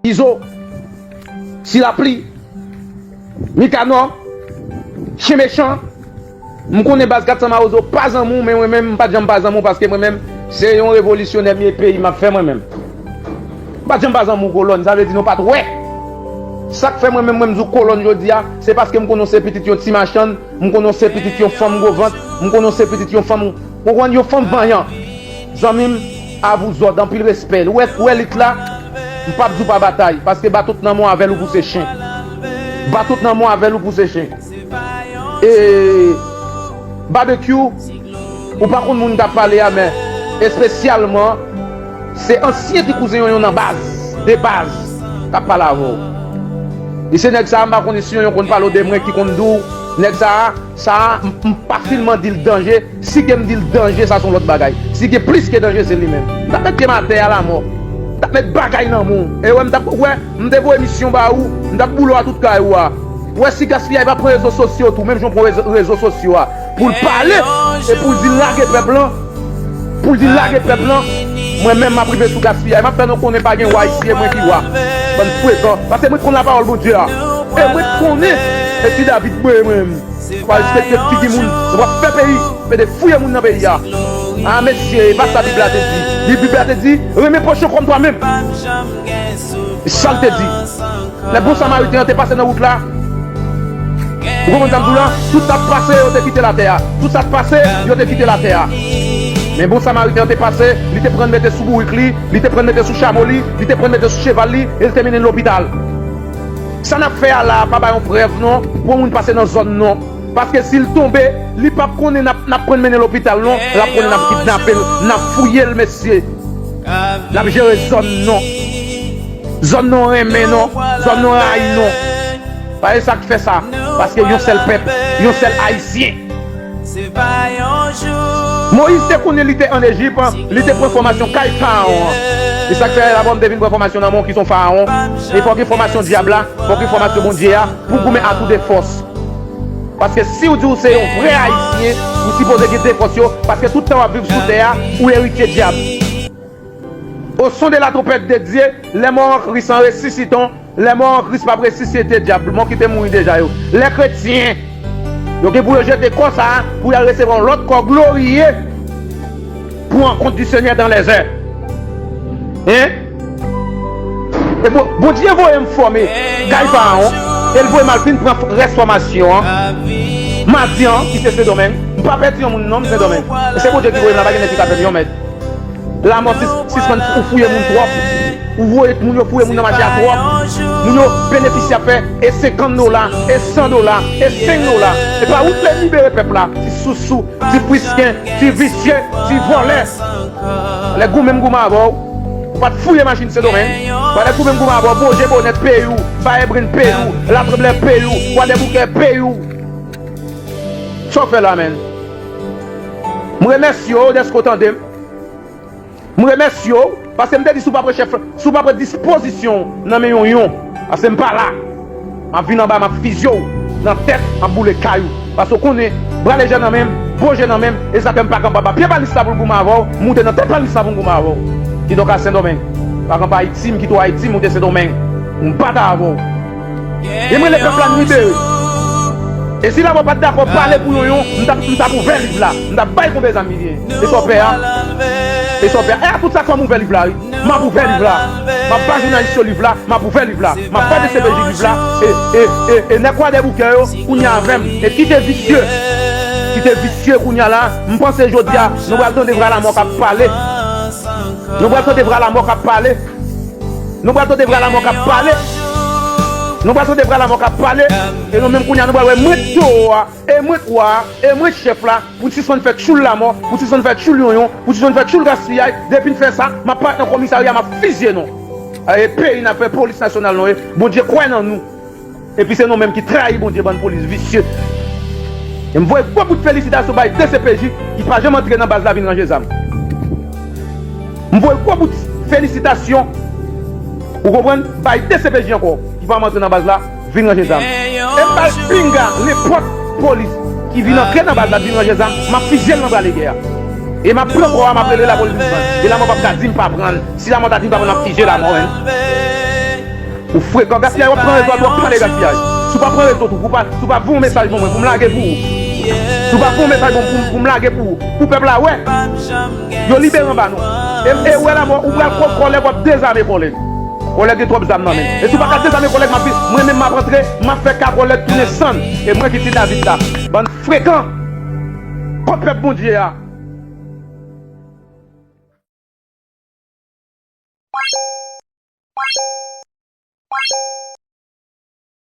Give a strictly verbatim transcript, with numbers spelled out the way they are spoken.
Izo, Ti Lapli, Nikanò, Chen Mechan, m konnen baz kat san Mawozo pa zanmi w, men mwen menm, m pa t janm pa zanmi w, paske mwen menm, se yon revolisyonè m ye, peyi m ap fè mwen menm. M pa t janm pa zanmi w, Kolòn, sa vle di nou pa t wè. Sa k fè mwen menm, mwen m di w Kolòn jodi a, se paske m konnen w se pitit yon ti machann, m konnen w se pitit yon fanm gwo vant, m konnen w se pitit yon fanm, w konprann, yon fanm vanyan. Zanmi m, a vous ordres, anpil respè. Ou wè, ou wè lit la, m p ap di w pa batay, paske ba tout nan men w avè l ou pouse chen. Ba tout nan men w avè l ou pouse chen. E Babekyou, ou pa konn moun k ap pale a, men espesyalman, se ansyen ti kouzen Yonyon nan baz, de baz, k ap pale avè w. E se nèg sa a, m pa konnen si Yonyon konn pale w de mwen ki konn di w, nèg sa a, sa a, m, m fasilman di l danje, si ke m di l danje, sa se yon lòt bagay. Si gen plis ke danje, se li menm. M t ap met pye m atè a lamò. M t ap met bagay nan men w. E wè, m t ap, wè, m te voye misyon ba ou, m t ap boule w a tout kay ou a. Wè si gaspiyay pa pran rezo sosyo tou, menm jan w pran rezo, rezo sosyo a, pou l pale, e pou l di lage pèp lan, pou l di lage pèp lan, mwen menm m ap rive sou gaspiyay. M ap fè nou konnen pa gen wa isi, e mwen ki wa. Bann frekan. Paske mwen konn lapawòl Bondye a. E mwen konnen, e ti David mwen menm. Pa respekte figi moun, nou pa fè peyi, mete fouye moun nan peyi a. A mesye, e pa sa Bib la te di. Li, Bib la te di, renmen pwochen w kòm twa menm. E sa l te di. Lè bon samariten an te pase nan wout la, ou konprann sa m di w la? Tout sa k pase, yo te kite l atè a. Tout sa k pase, yo te kite l atè a. Men bon samariten an te pase, li te pran mete sou bourik li, li te pran mete sou chapo li, li te pran mete sou cheval li, e li te mennen l lopital. Sa n ap fè a la a pa bay yon prèv non, pou yon moun pase nan zòn non. Paske si l tonbe, li p ap konnen n ap, n ap pran mennen lopital non, l ap konnen n ap kidnape l, n ap fouye l mesye. N ap jere zòn non. Zòn non renmen non, zòn non rayi non. Pa e sa k fè sa, paske yon sèl pèp, yon sèl Ayisyen. Moyiz te konnen li te ann Ejip, li te pran fòmasyon kay Farawon an. E sa k fè dabò m te vin pran fòmasyon nan men w ki se yon Farawon. E fò w gen fòmasyon dyab la, fò w gen fòmasyon Bondye a, pou w goumen a tou de fòs. Paske si w di w se yon vrè Ayisyen, ou sipoze gen de fòs yo, paske tout tan w ap viv sou tè a, ou eritye dyab. Au son de la trompette de Dieu, les morts en Christ en ressusciteront, les morts en Christ p ap resisite, dyab, mò ki te mouri deja yo. Les chrétiens, yo gen pou yo jete kò sa a, pou y al resevwa yon lòt kò gloriye pour rencontre du Seigneur dans les airs. Hein? E bon, Bondye voye m fòme kay Farawon, e l voye m al vin pran rès fòmasyon an. Madi an, ki se Sendomeng, m pa pèdi yon moun non, m Sendomeng. E se Bondye ki voye m la, pa gen nèg ki ka fè m yon mèd. Lamò sis, sispann ou fouye moun twòp. Ou voye moun yo fouye moun nan mache a twòp. Moun yo benefisye ap fè e senkant dola, e san dola, e senk dola. E pa ou t vle libere pèp la, ti sousou, ti frisken, ti visye, ti vòlè. Lè goumen m goumen avè w, ou pa t fouye machin Sendomeng. Lè goumen m goumen avè w, Boje Bonèt peyi w, Bayè Brenn peyi w, Latranblè peyi w, Kwadèboukè peyi w. Sa w fè la menm? M remèsye w dèske w tande m. M remèsye w, paske m te di si w pa pran chèf, si w pa pran dispozisyon w nan men Yonyon, paske m pa la. M ap vin anba, m ap fizye w nan tèt, m ap boule kay ou. Paske w konnen, bra lejè nan men m, Boje nan men m, e sa fè m pa kanpe anba pye balis la pou l goumen avè w, m moute nan tèt balis la pou m goumen avè w. Kidonk a Sendomeng, pa kanpe Ayiti, m kite w Ayiti, m moute Sendomeng. M bat avè w. E m rele pèp la libere. E si Lamò pa t dakò pale pou Yonyon, m t ap, m t ap ouvè liv la. M t ap bay konbyen zam li gen. E sa w pè a? E sa w pè a? E a tout sa k fè m ouvè liv la, wi. M ap ouvè liv la. M ap ba jounalis yo liv la. M ap ouvè liv la. M ap ba D C P J liv la. E, e, e, e nèg Kwadèboukè yo, kounye a avè m. E kite visye. Kite visye kounye a la. M panse jodi a, nou pral tande Vra Lamò k ap pale. Nou pral tande Vra Lamò k ap pale. Nou pral tande Vra Lamò k ap pale. Nou pral tande Vra Lamò k ap pale. E nou menm kounye a, nou pral wè mwen towo a, e mwen wa a, e mwen chèf la, pou n sispann fè tchoul Lamò, pou n sispann fè tchoul Yonyon, pou n sispann fè tchoul gaspiyay. Depi n fè sa, m ap parèt nan komisarya, m ap fizye nou. E peyi n ap fè polis nasyonal nou ye. Bondye kwè nan nou. Epi se nou menm ki trayi Bondye, bann polis visye. E m voye gwo bout felisitasyon bay D C P J ki pa janm antre nan baz la vin ranje zam. M voye gwo bout felisitasyon, ou konprann, bay D C P J ankò, ki pa janm antre nan baz la vin ranje zam. E m bay pinga nenpòt polis ki vin antre nan baz la vin ranje zam, m ap fizye l nan bra legè a. E m ap pran kò a, m ap rele lapolis, man. E lanmò p ap ka di m pa pran l. Si lanmò ta di m pa pran l, m ap fije lanmò, menn. Ou frekan, gaspiyay, w ap pran rezo a tou, w ap pale gaspiyay. Si w pa pran rezo tou, pou w pa, si w pa voye yon mesaj ban mwen, pou m lage pou ou. Si w pa voye yon mesaj ban mwen, pou, pou m lage pou ou. Pou pèp la wè. Yo libere anba nou. E, e ou wè lanmò, ou pral kont kòlèg, w ap dezame kòlèg. Kòlèg gen twòp zam nan men l. E si w pa ka dezame kòlèg, m ap vin, mwen menm m ap antre, m ap fè ka kòlèg tounen sann. E mwen ki di David la. Bann frekan. Kont pèp Bondye a.